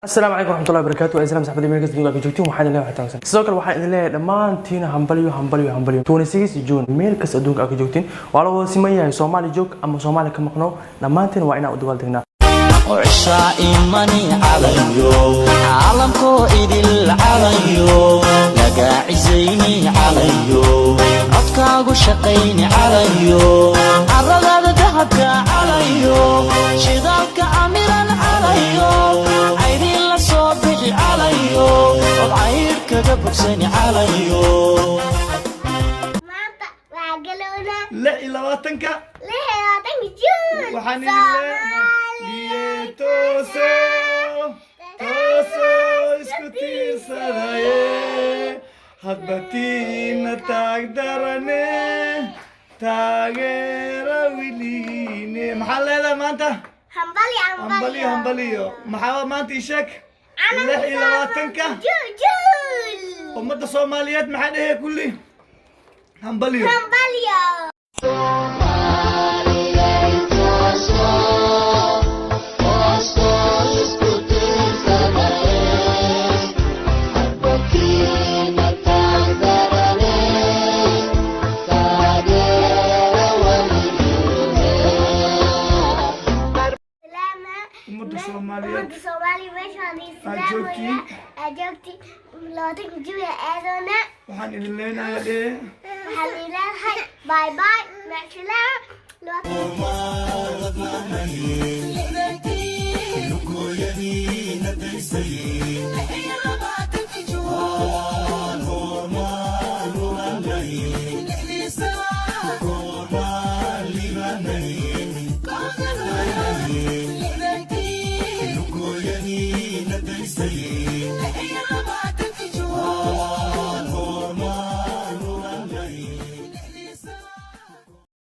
Asalaamu calaykum waraxmatullahi wabarakaatu. Waa Islaam saxbadii meel kasta dunida ka joogtiin. Waxaan idin leeyahay taagsan. Sidoo kale waxaan idin leeyahay dhammaantiin hambalyo, hambalyo, hambalyo. 26 June meel kasta adduunka aad ka joogtiin waa la wada siman yahay. Soomaali joog ama Soomaali ka maqno, dhammaantiin waa inaan u dabaaldegnaa. Cishaa imani calayo, caalamkoo idil calayo, lagaa cisayni calayo, codkaagu shaqayni calayo, caradaada dahabka calayo, shidaalka camiran calayo, caydin la soo bixi calayo, od cayr kaga bogsani calayo. Maanta waxaa galownaa 26-ka 26-ka Juun. Waxaan idin leeyahay tooso tooso, isku tiirsadaye, hadba tiina taag darane, taageera wiliine. Maxaa leedahay maanta? Hambalyo. Hambaliyo, hambaliyo. Maxaa maanta ii sheeg? 26-ka. Juun. Ummadda Soomaaliyeed maxaa dhehe? Kulli hambaliyo. Hambalyo. Salaama. Ummadda Soomaaliyeed. Ummadda Soomaaliya meeshaan Aad joogtiin. Aad joogtiin 20-ka Juun aadoona. Waxaan idin leenahay dhee. Waxaan leeyahay bye bye, macsalaama.